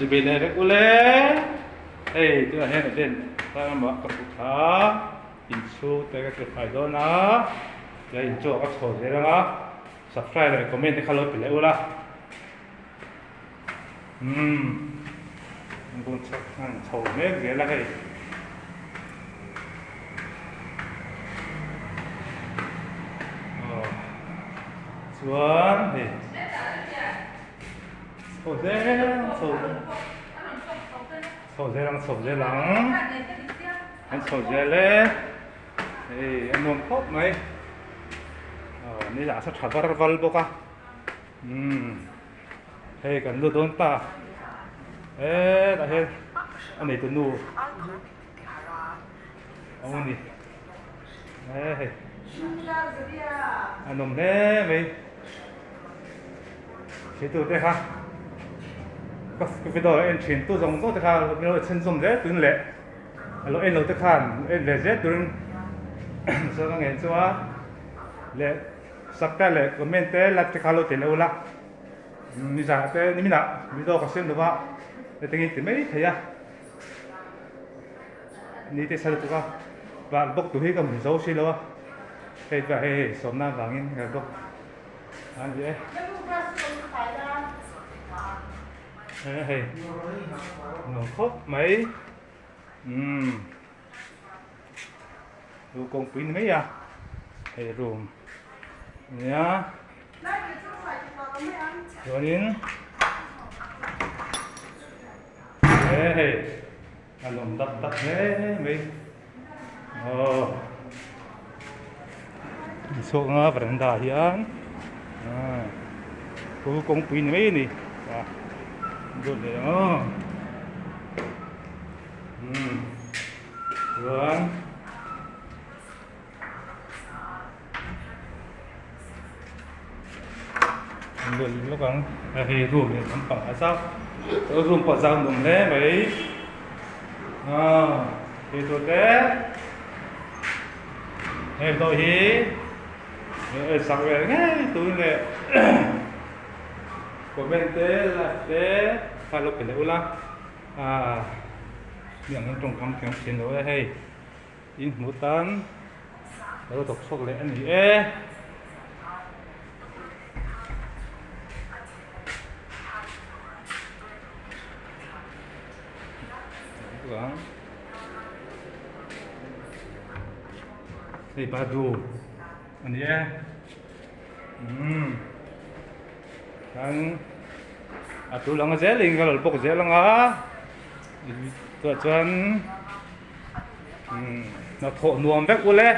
Chibai leh vek ule. Hei tunah hian event tlanglamah ka hmu thla inchhung te ka ti fai dawn a, tia inchungah ka chho zel ang a, subscribe leh comment te kha lo ti leh ula. Umm bung chhak hian chho mek zel a hei. Aw chuan hei. Chho zel ang chho chho zel ang chho zel ang an chho zel e hei a nuam khawp mai aw ni lah sa tha var val bawk a umm hei kan lut dawn ta e tah hian a neitu nu a awm a ni e hei a nuam hle mai. Theitu te kha ka video a en thin tu zawng zawng te kha min lo chhun zawm zel turin leh a lo en lo te khan en ve zel turin chuan ka ngen chu a leh subscribe leh comment te like te kha lo ti leh ula nizanah te niminah video ka siam lova hetiang in ti mai thei a ni te sal bawk a vah bawk tur hi ka hmu zo si lo a hei hei hei sawmna avangin ka bawk. A ni e. He hei nuam khawp mai umm chu kawngpui ni mai a hei room ania chuanin he hei a nuam dap dap hle mai aw inchhuak anga veranda ah hian ah chu kawngpui ni mai a ni ah dawt leh ang aw umm chuan dawt leh lawk ang hei room leh lampang a zau room pawh a zau nuam hle mai ah hei tur te hei pawh hi sak ve ngei tur leh comment te like te kha lo pe leh ula ah mi ang hian tawngkam thiam thin lo e hei. In hmuh tan ka lo thawk chhuak leh a ni e. Hei bathroom a ni e. Umm chuan a tul anga zelin ka lo bawk zel anga chutah chuan. Hnathawh nuam vek ule.